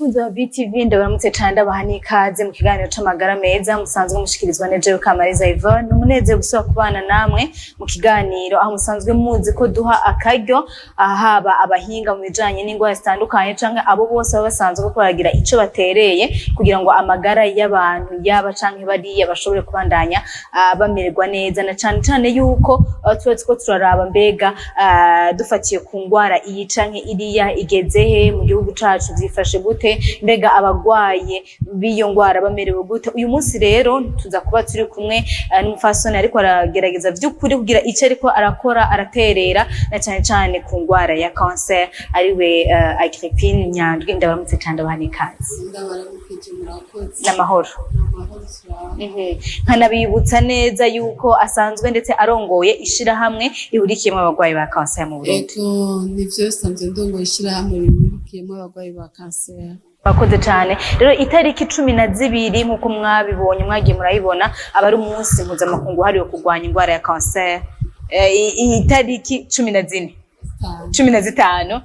Bakunzi ba BTV, ndabaramutse cane, ndabaha n'ikaze mu kiganiro c'amagara meza musanzwe mushikirizwa na jewe Kamariza Yvonne. Umunezero gusubira kubana namwe mu kiganiro aho musanzwe muzi ko duha akaryo haba abahinga mu bijanye n'ingwara zitandukanye canke abo bose baba basanzwe ko baragira ico batereye kugira ngo amagara y'abantu yaba canke bariya bashobore kubandanya bamererwa neza, na cane cane yuko tuba turiko turaraba mbega dufatiye ku ngwara iyi canke iriya igeze he mu gihugu cacu, vyifashe gute, mbega abagwaye b'iyo ngwara bamerewe gute. Uyu munsi rero tuza kuba turi kumwe n'umupfasoni ariko aragerageza vy'ukuri kugira ico ariko arakora araterera, na cane cane ku ngwara ya cancer, ariwe Agrippine Nyandwi. Ndabaramutse cane, ndabaha n'ikaze. Ndabaramukije, murakoze. N'amahoro? Amahoro, turaho. Nkanabibutsa neza yuko asanzwe ndetse arongoye ishirahamwe rihurikiyemwo abagwayi ba cancer mu Burundi. Ego, nivyo, sanzwe ndongoye ishirahamwe rihurikiyemwo abagwayi ba kanseri. Bakoze cane. Rero itariki 12, nk'uko mwabibonye, mwagiye murayibona, aba ari umunsi mpuzamakungu wahariwe kurwanya ingwara ya cancer. Itariki 14, 15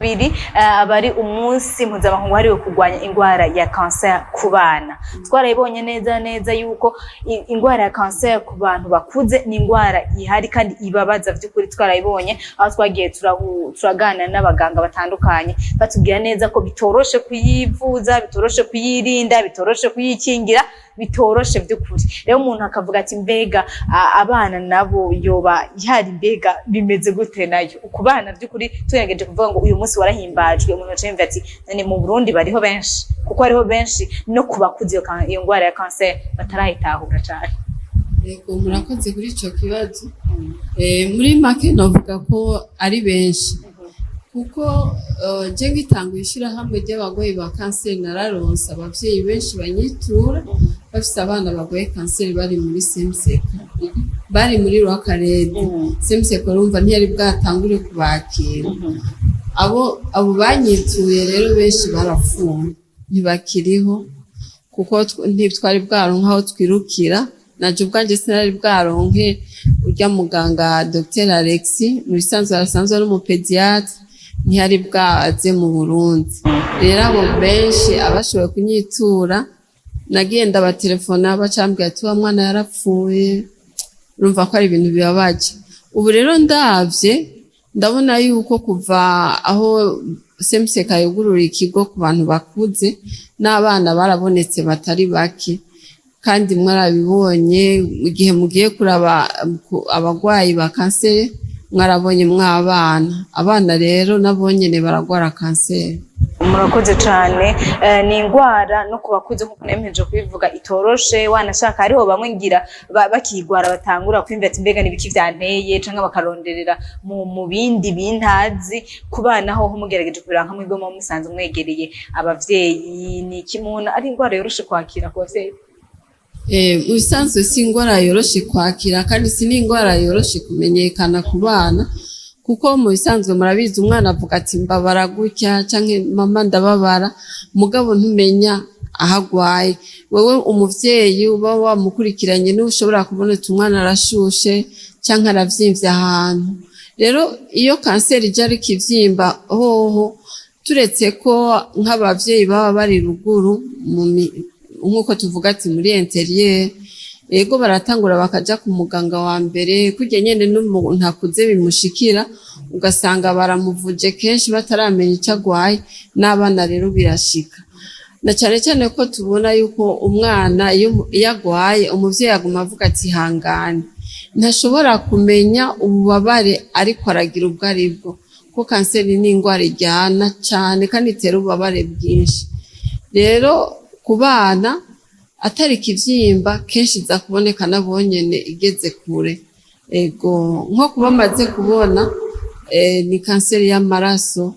biri aba ari umunsi mpuzamakungu wahariwe kurwanya ingwara ya cancer ku bana. Twarayibonye neza neza yuko ingwara ya cancer ku bantu bakuze ni ingwara ihari kandi ibabaza vy'ukuri. Twarayibonye aho twagiye turaganira n'abaganga batandukanye, batubwira neza ko bitoroshe kuyivuza, bitoroshe kuyirinda, bitoroshe kuyikingira, bitoroshe vy'ukuri. Rero umuntu akavuga ati: "Mbega abana nabo yoba ihari? Mbega bimeze gute nayo ku bana?" Vy'ukuri tugerageje kuvuga ngo uyu munsi warahimbajwe, umuntu aca yumva ati: "None mu Burundi bariho benshi?" Kuko hariho benshi no ku bakuze iyo ngwara ya cancer batarayitahura cane. Yego, murakoze kuri ico kibazo. Muri make novuga ko ari benshi, kuko je ngitangura ishirahamwe ry'abagwayi ba kanseri nararonse abavyeyi benshi banyitura bafise abana bagwaye kanseri bari muri CMCK, bari muri Rwakarede. CMCK urumva ntiyari bwatangure kubakira. Abo banyituye rero benshi barapfuye, ntibakiriho, kuko ntitwari bwaronke aho twirukira. Naje ubwanje sinari bwaronke urya muganga Dr Alexis, mu bisanzwe arasanzwe ari umupédiatre, ntiyari bwaze mu Burundi. Rero abo benshi abashoboye kunyitura, nagiye ndabatelefona, bacambwira ati: "Wa mwana yarapfuye." Urumva ko ari ibintu bibabaje. Ubu rero ndavye ndabona yuko kuva aho CMCK yugurura ikigo ku bantu bakuze, n'abana barabonetse batari bake. Kandi mwarabibonye igihe mugiye kuraba abagwayi ba kanseri, mwarabonye mw'abana. Abana rero nabo nyene baragwara kanseri. Murakoze cane. Ni ingwara no ku bakuze, nkuko nemeje kubivuga, itoroshe. Wanashaka hariho bamwe ngira bakigwara batangura kwiyumvira ati: "Mbega nibiki vyanteye?" canke bakaronderera mu bindi bintazi. Ku bana hoho, mugerageje kubiraba nka mwebwe muba musanzwe mwegereye abavyeyi, ni iki mubona ari ingwara yoroshe kwakira ku bavyeyi? Mu bisanzwe si ingwara yoroshe kwakira, kandi si n'ingwara yoroshe kumenyekana ku bana, kuko mu bisanzwe murabizi, umwana avuga ati: "Mbabara gutya" canke "Mama, ndababara", mugabo ntumenya aho agwaye. Wewe umuvyeyi uba wamukurikiranye niwe ushobora kubona ati umwana arashushe canke aravyimbye ahantu. Rero iyo kanseri ije ariko ivyimba hoho, turetse ko nk'abavyeyi baba bari ruguru, nk'uko tuvuga ati muri intérieur, ego, baratangura bakaja ku muganga wa mbere kurya nyene n'umuntu akuze bimushikira, ugasanga baramuvuje kenshi bataramenya ico agwaye. N'abana rero birashika, na cane cane ko tubona yuko umwana iyo agwaye, umuvyeyi aguma avuga ati: "Hangane", ntashobora kumenya ububabare ariko aragira ubwo aribwo, ko kanseri ni ingwara iryana cane kandi itera ububabare bwinshi. Rero ku bana atari ikivyimba, kenshi iza kuboneka nabonyene igeze kure. Ego, nko kuba amaze kubona ni kanseri y'amaraso,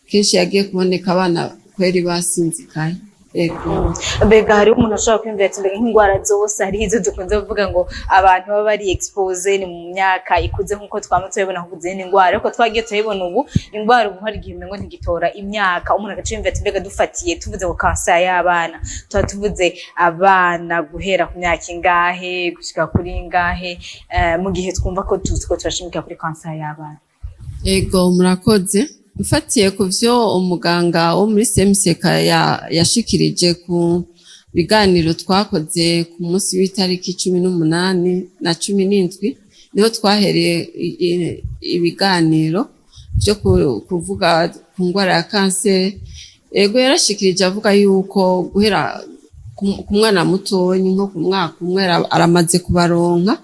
kenshi yagiye kuboneka abana kweri basinzikaye. Ego. Mbega hariho umuntu ashobora kwiyumvira ati: "Mbega nk'indwara zose, hariho izo dukunze kuvuga ngo abantu baba bari exposé, ni mu myaka ikuze", nk'uko twama turabibona ku zindi ndwara. Ariko twagiye turabibona ubu indwara, ubu hari igihe umengo ntigitora imyaka. Umuntu agaca yiyumvira ati: "Mbega dufatiye, tuvuze ngo kanseri y'abana, tuba tuvuze abana guhera ku myaka ingahe gushika kuri ingahe?" Mu gihe twumva ko turiko turashimikira kuri kanseri y'abana. Ego, murakoze. Mfatiye ku vyo umuganga wo muri CMCK yashikirije ku biganiro twakoze ku munsi w'itariki 18 na 17, niho twahereye ibiganiro vyo kuvuga ku ngwara ya kanseri. Ego, yarashikirije avuga yuko guhera ku mwana mutonyi, nko ku mwaka umwe, aramaze kubaronka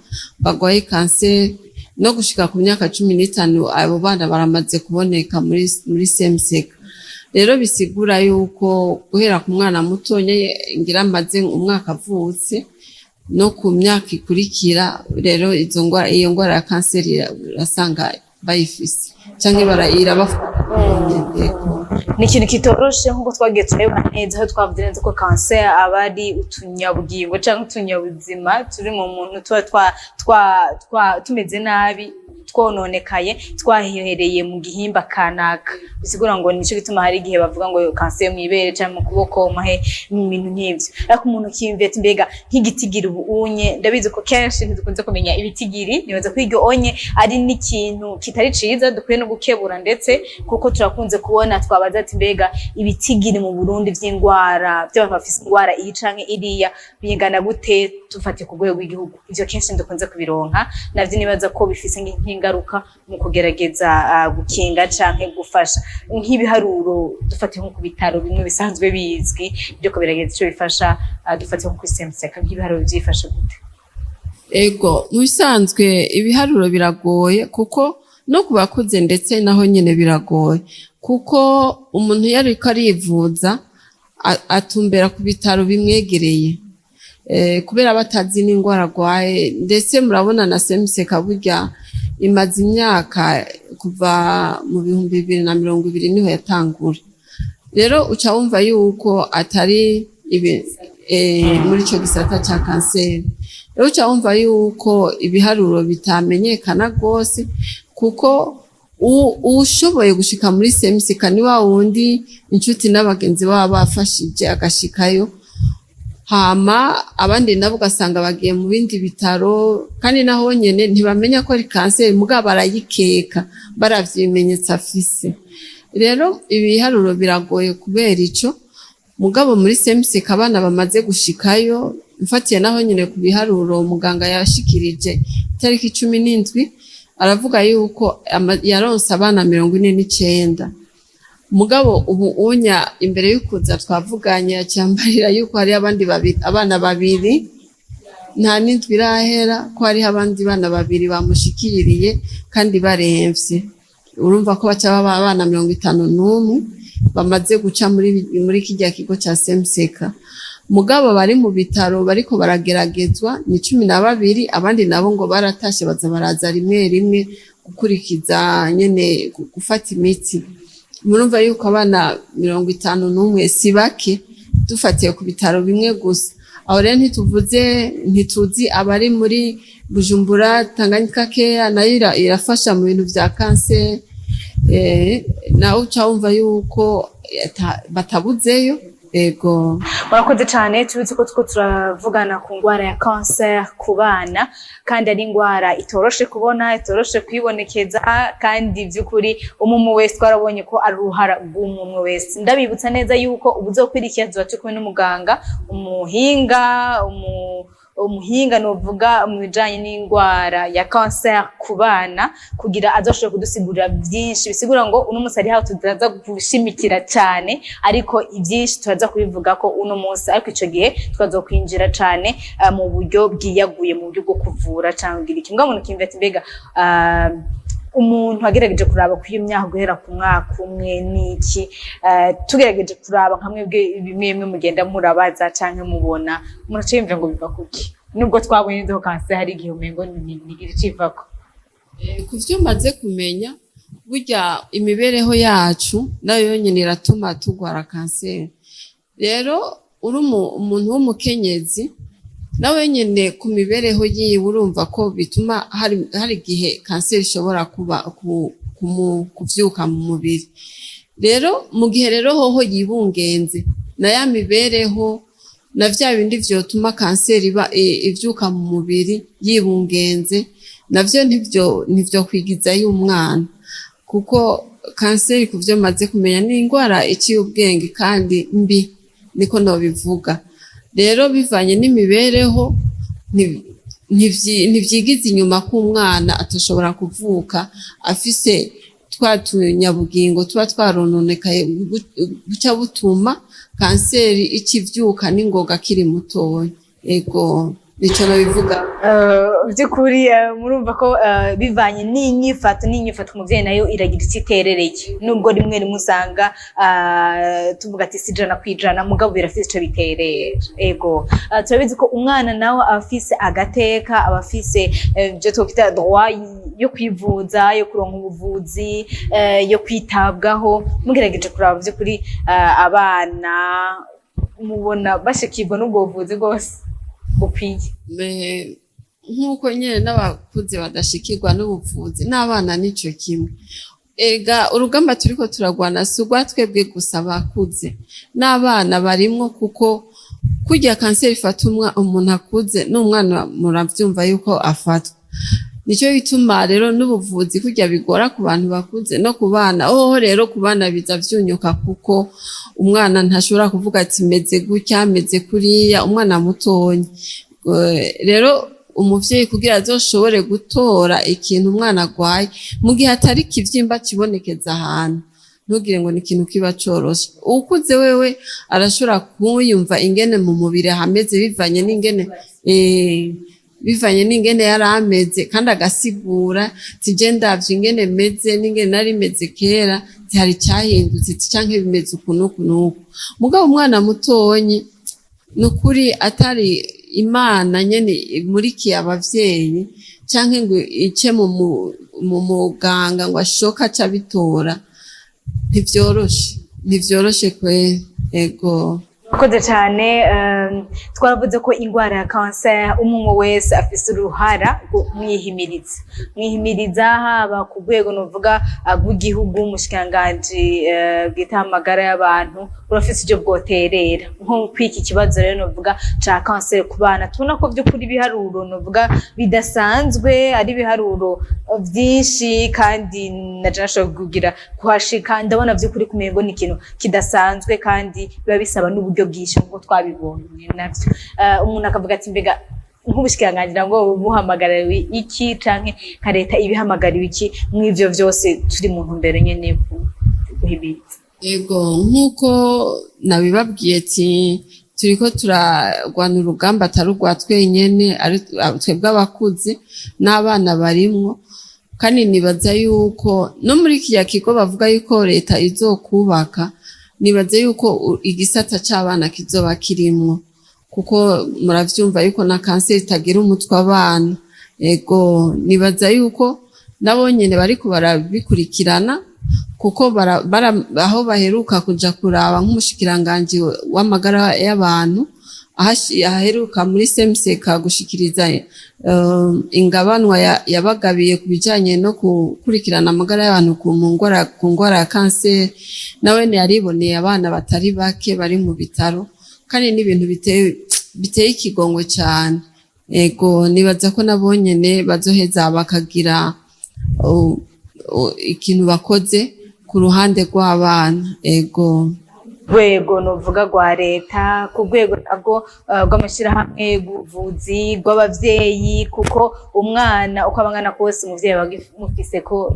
bagwaye kanseri, no gushika ku myaka 15 abo bana baramaze kuboneka muri CMCK. Rero bisigura yuko guhera ku mwana mutonyi, ngira amaze umwaka avutse, no ku myaka ikurikira, rero izo ngwara, iyo ngwara ya kanseri urasanga bayifise canke irabafata. Ni ikintu kitoroshe, nk'uko twagiye turabibona neza, aho twavuze neza ko kanseri aba ari utunyabugingo canke utunyabuzima turi mu muntu tuba tumeze nabi, twononekaye, twahereye mu gihimba kanaka. Bisigura ngo nico gituma hari igihe bavuga ngo kanseri mw'ibere canke mu kuboko, mahe, ibintu nk'ivyo. Ariko umuntu ukiyumvira ati: "Mbega nk'igitigiri ubu unye?" Ndabizi ko kenshi ntidukunze kumenya ibitigiri. Nibaza ko iryo onye ari n'ikintu kitari ciza, dukwiye no gukebura ndetse, kuko turakunze kubona twabaza ati: "Mbega ibitigiri mu Burundi vy'ingwara, vy'abantu bafise ingwara iyi canke iriya, bingana gute dufatiye ku rwego rw'igihugu?" Ivyo kenshi dukunze kubironka, navyo nibaza ko bifise nk'ingaruka mu kugerageza gukinga canke gufasha. Nk'ibiharuro dufatiye nko ku bitaro bimwe bisanzwe bizwi byo kugerageza ico bifasha, dufatiye nko kuri CMCK, nk'ibiharuro vyifashe gute? Ego, mu bisanzwe ibiharuro biragoye, kuko no ku bakuze ndetse naho nyene biragoye, kuko umuntu iyo ariko arivuza atumbera ku bitaro bimwegereye, kubera batazi n'ingwara arwaye. Ndetse murabona na CMCK burya imaze imyaka, kuva mu 2020 niho yatangura. Rero uca wumva yuko atari ibi muri ico gisata ca kanseri. Rero uca wumva yuko ibiharuro bitamenyekana rwose, kuko uwushoboye gushika muri CMCK ni wa wundi inshuti n'abagenzi baba bafashije agashikayo. Hama abandi nabo ugasanga bagiye mu bindi bitaro, kandi naho nyene ntibamenya ko ari kanseri, mugabo barayikeka baravye ibimenyetso afise. Rero ibiharuro biragoye kubera ico. Mugabo muri CMCK abana bamaze gushikayo, mfatiye naho nyene ku biharuro muganga yashikirije itariki 17, aravuga yuko yaronse abana 49. Mugabo ubu unya imbere y'ukuza twavuganye, yacyambarira yuko hari abandi babiri, abana babiri, nta n'indwi irahera, ko hariho abandi bana babiri bamushikiriye kandi baremvye. Urumva ko baca baba abana 51 bamaze guca muri kirya kigo ca CMCK. Mugabo bari mu bitaro bariko barageragezwa ni 12. Abandi nabo ngo baratashe, baza baraza rimwe rimwe gukurikiza nyene gufata imiti. Murumva yuko abana 51 si bake, dufatiye ku bitaro bimwe gusa. Aho rero ntituvuze, ntituzi abari muri Bujumbura Tanganyika Care, nayo irafasha mu bintu vya kanseri. Nawe uca wumva yuko batabuzeyo. Ego. Murakoze cyane. Tuzi ko two turavugana ku ndwara ya kanseri ku bana, kandi ari indwara itoroshe kubona, itoroshe kwibonekeza, kandi by'ukuri umwe wese twarabonye ko ari uruhara rw'umwe wese. Ndabibutsa neza yuko ubuzokwirikiza tuba turi kumwe n'umuganga umuhinga, umuhinga novuga mu bijanye n'indwara ya kanseri ku bana, kugira azoshobore kudusigurira byinshi. Bisigura ngo uno munsi ari aho tutaza gushimikira cyane, ariko ibyinshi turaza kubivuga ko uno munsi, ariko ico gihe tukazokwinjira cane mu buryo bwiyaguye, mu buryo bwo kuvura cyangwa kugira iki. Mbwa umuntu ukiyumvira ati: "Mbega umuntu agerageje kuraba kuri iyo myaka, guhera ku mwaka umwe n'iki, tugerageje kuraba nka mwebwe bimwe bimwe mugenda murabaza canke mubona, umuntu aca yiyumvira ngo biva kuki?" Nubwo twabonye neza ko kanseri hari igihe umengo ni icivako. Ku vyo maze kumenya, burya imibereho yacu nayo yonyene iratuma turwara kanseri. Rero uri umuntu w'umukenyezi, nawe nyene ku mibereho yiwe, urumva ko bituma hari igihe kanseri ishobora kuba kuvyuka mu mubiri. Rero mu gihe rero hoho yibungenze na ya mibereho na vya bindi vyotuma kanseri iba ivyuka mu mubiri, yibungenze navyo, ntivyo kwigizayo umwana, kuko Kanseri, ku byo maze kumenya, ni indwara iciye ubwenge kandi mbi, niko nobivuga. Rero bivanye n'imibereho, ntivyigiza inyuma ko umwana atashobora kuvuka afise twa tunyabugingo tuba twarononekaye, buca butuma kanseri ikivyuka n'ingoga akiri mutoya. Ego, nico nobivuga. By'ukuri murumva ko bivanye n'inyifato umuvyeyi nayo iragira icyo iterereye, nubwo rimwe rimwe usanga tuvuga ati si 100%, mugabo birafise ico biterera. Ego, turabizi ko umwana nawe aba afise agateka, aba afise ibyo twokwita droit yo kwivuza, yo kuronka ubuvuzi, yo kwitabwaho. Mugerageje kuraba, by'ukuri abana mubona bashikirwa n'ubwo buvuzi bwose bukwiye? Nk'uko nyene n'abakuze badashikirwa n'ubuvuzi, n'abana nico kimwe. Ega urugamba turiko turagwana si urwa twebwe gusa bakuze, n'abana barimwo, kuko kurya kanseri ifata umuntu akuze, n'umwana muravyumva yuko afatwa. Nico gituma rero n'ubuvuzi kurya bigora ku bantu bakuze, no ku bana hoho. Rero ku bana biza vyunyuka, kuko umwana ntashobora kuvuga ati meze gutya, meze kuriya, umwana mutonya. Rero umuvyeyi kugira azoshobore gutora ikintu umwana agwaye mu gihe atari ikivyimba kibonekeza ahantu, ntugire ngo ni ikintu kiba coroshe. Uwukuze wewe arashobora kuyumva ingene mu mubiri hameze, bivanye n'ingene yari ameze, kandi agasigura ati je ndavye ingene meze n'ingene nari meze kera, ati hari icyahindutse, ati canke bimeze uku n'uku n'uku. Mugabo umwana mutonyi, ni ukuri atari Imana nyene imurikiye abavyeyi, canke ngo ice mu muganga ngo ashoke aca abitora, ntivyoroshe, ntivyoroshe kweri. Ego. Murakoze cyane. Twaravuze ko indwara ya kanseri umwe wese afise uruhara rwo mwihimiriza, haba ku rwego nuvuga rw'igihugu, umushikiranganji bwita amagara y'abantu urafise ivyo bwoterera nko kwiki kibazo. Rero nuvuga ca kanseri ku bana, tubona ko vy'ukuri ibiharuro nuvuga bidasanzwe, ari ibiharuro vyinshi, kandi naje nashobora kugira kuhashika ndabona vy'ukuri kumengo ni ikintu kidasanzwe, kandi biba bisaba n'uburyo bwinshi nk'uko twabibonye navyo. Umuntu akavuga ati mbega nk'ubushikiranganji nabwo buhamagariwe iki, canke nka leta ibihamagariwe iki mw'ivyo vyose turi mu ntumbero nyene yo guhimiriza? Ego, nk'uko nabibabwiye ati turiko turarwana urugamba atari urwa twenyene, ari twebwe abakuze, n'abana barimwo. Kandi nibaza yuko no muri kiriya kigo bavuga yuko leta izokubaka, nibaza yuko igisata c'abana kizoba kirimwo, kuko muravyumva yuko na kanseri itagira umutwe abana. Ego, nibaza yuko nabo nyene bariko barabikurikirana, kuko aho baheruka kuja kuraba nk'umushikiranganji w'amagara y'abantu aheruka muri CMCK gushikiriza ingabanwa yabagabiye ku bijanye no gukurikirana amagara y'abantu ku ngwara ya kanseri, nawe yariboneye abana batari bake bari mu bitaro, kandi n'ibintu biteye ikigongwe cane. Ego, nibaza ko nabo nyene bazoheza bakagira ikintu bakoze ku ruhande rw'abana. Ego. Rwego novuga rwa leta, ku rwego nabwo rw'amashirahamwe y'ubuvuzi, rw'abavyeyi, kuko umwana uko aba angana kose umuvyeyi aba amufise ko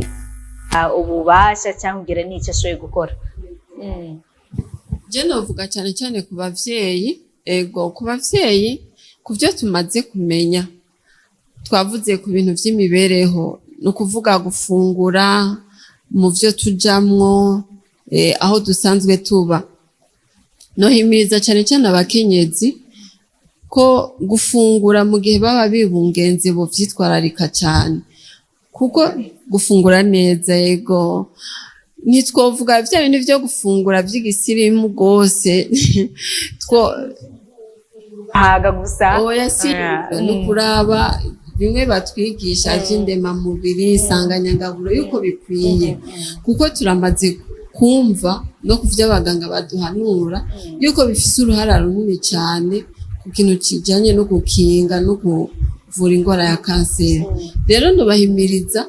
ububasha cyangwa kugira n'ico ashoboye gukora. Je novuga cyane cyane ku bavyeyi. Ego, ku bavyeyi, ku byo tumaze kumenya, twavuze ku bintu vy'imibereho, ni ukuvuga gufungura, mu vyo tujamwo, aho dusanzwe tuba. Nohimiriza cyane cyane abakenyezi ko gufungura mu gihe baba bibungenze bovyitwararika cyane, kuko gufungura neza, ego, ntitwovuga vya bintu vyo gufungura vy'igisirimu rwose two Haga gusa. Oya, si ni ukuraba bimwe batwigisha vy'indemamubiri, isanganyangaburo, yuko bikwiye, kuko turamaze kumva no ku vyo abaganga baduhanura yuko bifise uruhara runini cyane ku kintu kijanye no gukinga no kuvura indwara ya kanseri. Rero ndubahimiriza.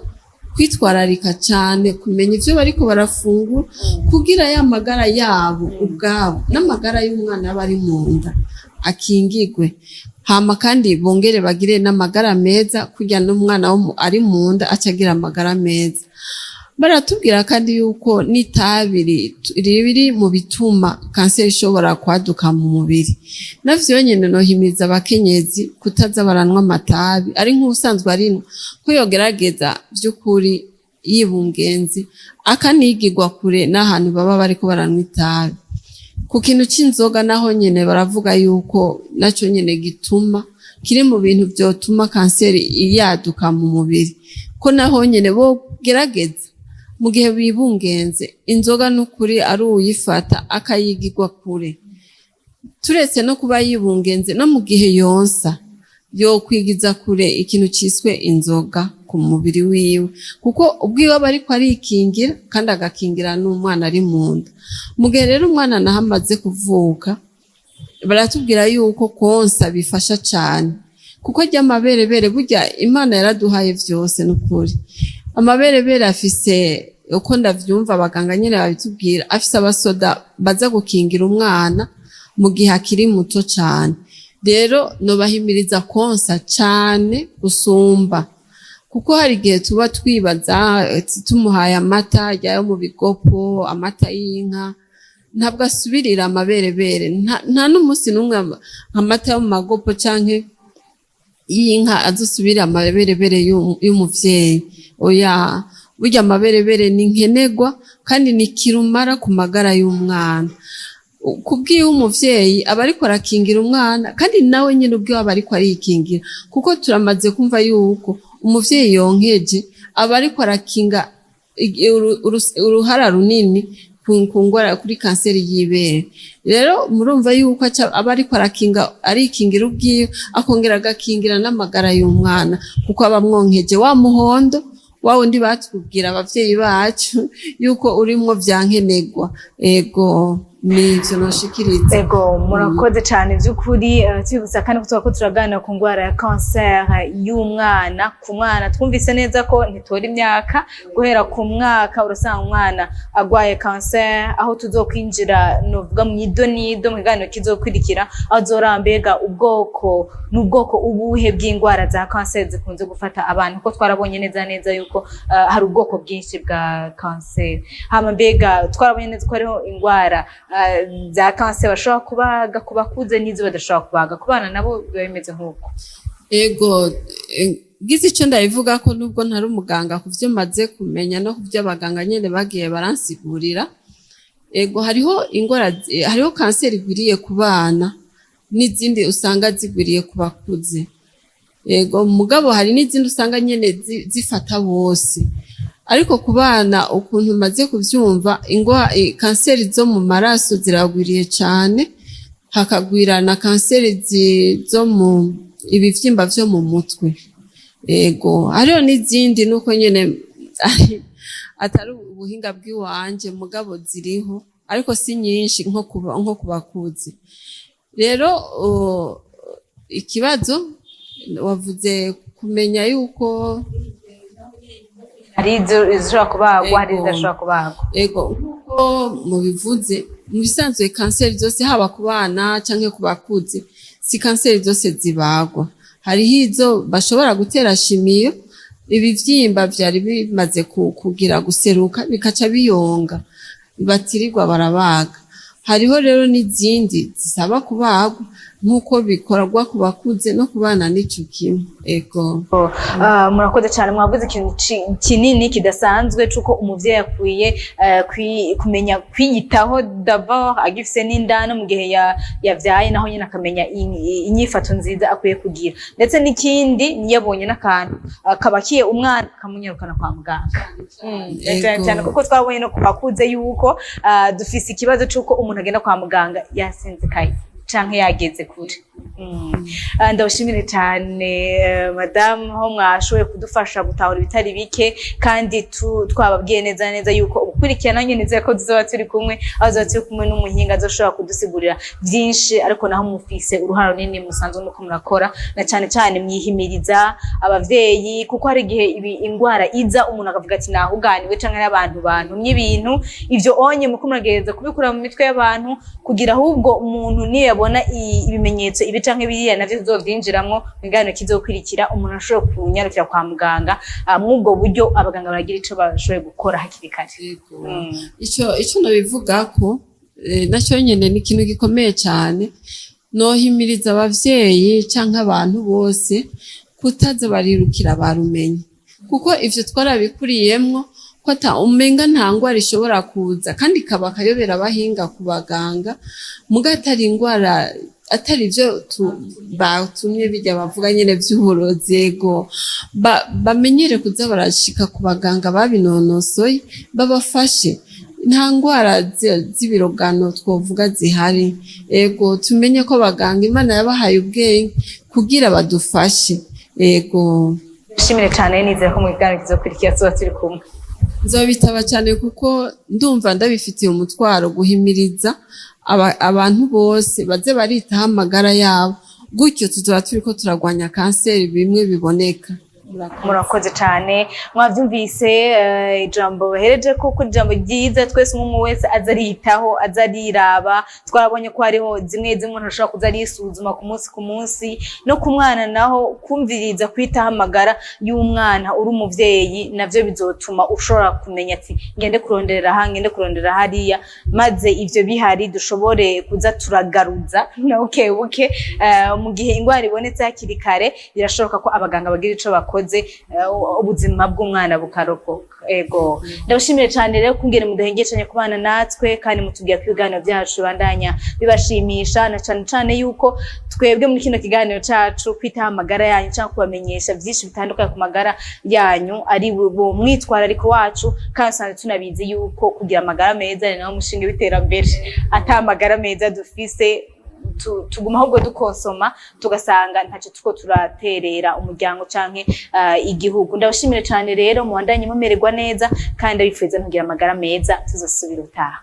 Kwitwararika cyane kumenya ivyo bariko barafungura, kugira ya magara yabo ubwabo n'amagara y'umwana aba ari mu nda akingigwe, hama kandi bongere bagire n'amagara meza, kurya n'umwana ari mu nda aca agira amagara meza. Baratubwira kandi yuko n'itabi riri mu bituma kanseri ishobora kwaduka mu mubiri. Navyo nyene nohimiriza abakenyezi kutaza baranywa amatabi. Ari nk'ubusanzwe arinwa, ko yogerageza vy'ukuri yibungenze, akanigirwa kure n'ahantu baba bariko baranywa itabi. Ku kintu c'inzoga naho nyene baravuga yuko naco nyene gituma, kiri mu bintu vyotuma kanseri yaduka mu mubiri, ko naho nyene bogerageza mu gihe bibungenze inzoga n'ukuri ari uwuyifata akayigirwa kure. Turetse no kuba yibungenze, no mu gihe yonsa yokwigiza kure ikintu ciswe inzoga ku mubiri wiwe, kuko ubwiwe aba ariko arikingira kandi agakingira n'umwana ari mu nda. Mu gihe rero umwana naho amaze kuvuka, baratubwira yuko konsa bifasha cane, kuko ry'amaberebere, burya Imana yaraduhaye vyose n'ukuri. Amaberebere afise, uko ndavyumva abaganga nyene babitubwira, afise abasoda baza gukingira umwana mu gihe akiri muto cane. Rero nobahimiriza konsa cane gusumba, kuko hari igihe tuba twibaza ati tumuhaye amata ayo mu bigopo, amata y'inka, ntabwo asubirira amaberebere. Nta n'umunsi n'umwe amata yo mu magopo canke y'inka azosubira amaberebere y'umuvyeyi. Oya, burya amaberebere ni nkenerwa kandi ni kirumara ku magara y'umwana. Kubwiwe umuvyeyi aba ariko arakingira umwana, kandi nawe nyene ubwiwe aba ariko arikingira, kuko turamaze kumva yuko umuvyeyi yonkeje aba ariko arakinga uruhara runini ku ngwara, kuri kanseri y'ibere. Rero murumva yuko aba ariko arakinga, arikingira ubwiwe, akongera agakingira n'amagara y'umwana, kuko aba amwonkeje wa muhondo wa wundi batubwira abavyeyi bacu yuko urimwo vyankenerwa. Ego, nivyo noshikiriza. Ego, murakoze cyane by'ukuri. Tubibutsa kandi ko tuba ko turaganira ku ndwara ya kanseri y'umwana. Ku mwana twumvise neza ko ntitora imyaka, guhera ku mwaka urasanga umwana agwaye kanseri. Aho tuzokwinjira novuga mu idonido mu kiganiro kizokurikira, aho azorambega ubwoko n'ubwoko ubuhe bw'indwara za kanseri zikunze gufata abantu, kuko twarabonye neza neza yuko hari ubwoko bwinshi bwa kanseri. Hama mbega twarabonye neza ko hariho indwara za kanseri bashobora kubaga ku bakuze n'izo badashobora kubaga. Ku bana nabo biba bimeze nk'uko? Ego, ngize ico ndabivuga ko nubwo ntari umuganga, ku vyo maze kumenya no ku vyo abaganga nyene bagiye baransigurira, ego, hariho ingwara, hariho kanseri igwiriye ku bana n'izindi usanga zigwiriye ku bakuze. Ego, mugabo hari n'izindi usanga nyene zifata bose. Ariko ku bana, ukuntu maze kuvyumva, kanseri zo mu maraso ziragwiriye cane, hakagwira na kanseri zo mu ibivyimba vyo mu mutwe. Ego, hariho n'izindi nuko nyene atari ubuhinga bw'iwanje, mugabo ziriho, ariko si nyinshi nko ku bakuze. Rero ikibazo wavuze kumenya yuko hari izo izishobora kubagwa, hari Ego. izidashobora kubagwa. Ego, nkuko mubivuze, mu bisanzwe kanseri zose, haba ku bana canke ku bakuze, si kanseri zose zibagwa. Hariho izo bashobora gutera chimio, ibivyimba vyari bimaze kugira guseruka bikaca biyonga, batirirwa barabaga. Hariho rero n'izindi zisaba kubagwa, nk'uko bikorwa ku bakuze no ku bana n'ico kimwe. Ego. Murakoze cyane. Mwavuze ikintu kinini kidasanzwe c'uko umuvyeyi akwiye kumenya kwiyitaho d'abord agifise n'indano, mu gihe yavyaye naho nyine akamenya inyifato nziza akwiye kugira, ndetse n'ikindi yabonye n'akantu kabakiye umwana akamunyarukana kwa muganga. Ego. Cyane cyane kuko twabonye no ku bakuze yuko dufise ikibazo c'uko umuntu agenda kwa muganga yasinzikaye canke yageze kure. Ndabashimire cyane, madamu, aho mwashoboye kudufasha gutahura ibitari bike, kandi twababwiye neza neza yuko ubukurikirana nyine nizeye ko tuzoba turi kumwe, aho tuzoba turi kumwe n'umuhinga azoshobora kudusigurira byinshi. Ariko naho mufise uruhara runini musanzwe muko murakora, na cyane cyane mwihimiriza abavyeyi, kuko hari igihe ibi ingwara iza umuntu akavuga ati nahuganiwe canke n'abantu bantumye ibintu. Ivyo onye muko muragerageza kubikura mu mitwe y'abantu, kugira ahubwo umuntu niyabona ibimenyetso ibi canke biriya, navyo tuzovyinjiramwo mu kiganiro kizokwirikira, umuntu ashobora kunyarukira kwa muganga. Mw'ubwo buryo abaganga baragira ico bashoboye gukora hakiri kare. Yego. Ico nobivuga ko nacyo nyene ni ikintu gikomeye cyane. Nohimiriza abavyeyi canke abantu bose kutaza barirukira barumenye, kuko ivyo twarabikuriyemwo ko ata umenga nta ngwara ishobora kuza kandi ikaba akayobera abahinga ku baganga, muga atari ingwara, atari ivyo batumye bijya bavuga nyene vy'uburozi. Ego, bamenyere kuza barashika ku baganga babinonosoye babafashe. Nta ngwara z'ibirogano twovuga zihari. Ego, tumenye ko abaganga Imana yabahaye ubwenge kugira badufashe. Ego. Nshimire cyane, nizera ko mu kiganiro kizokurikira tuba turi kumwe. Nzobitaba cyane, kuko ndumva ndabifitiye umutwaro guhimiriza abantu bose baze baritaho amagara yabo. Gutyo tuzoba turiko turagwanya kanseri bimwe biboneka. Murakoze. Murakoze cyane. Mwabyumvise, ijambo bahereje ko ijambo ryiza, twese umwe wese aza ariyitaho, aza ariraba. Twarabonye ko hariho zimwe zimwe umuntu ashobora kuza arisuzuma ku munsi ku munsi, no ku mwana naho kumviriza, kwitaho amagara y'umwana uri umuvyeyi, navyo bizotuma ushobora kumenya ati ngende kuronderera aha, ngende kuronderera hariya, maze ivyo bihari dushobore kuza turagaruza na buke buke. Mu gihe ingwara ibonetse hakiri kare, birashoboka ko abaganga bagira ico bakoze, ubuzima bw'umwana bukarokoka. Ego, ndabashimire cyane rero kungene mudahengeshanya kubana natwe, kandi mutubwira ko ibiganiro byacu bibandanya bibashimisha, na cane cane yuko twebwe muri kino kiganiro cacu kwitaho amagara yanyu cyangwa kubamenyesha byinshi bitandukanye ku magara yanyu ari bo mwitwarariko wacu. Kandi usanzwe tunabizi yuko kugira amagara meza ni nawo mushinga w'iterambere. Ata amagara meza dufise, tuguma ahubwo dukonsoma, tugasanga ntacyo tuko turaterera umuryango canke igihugu. Ndabashimire cyane rero, mubandanye mumererwa neza, kandi ndabifuriza kugira amagara meza. Tuzosubira utaha.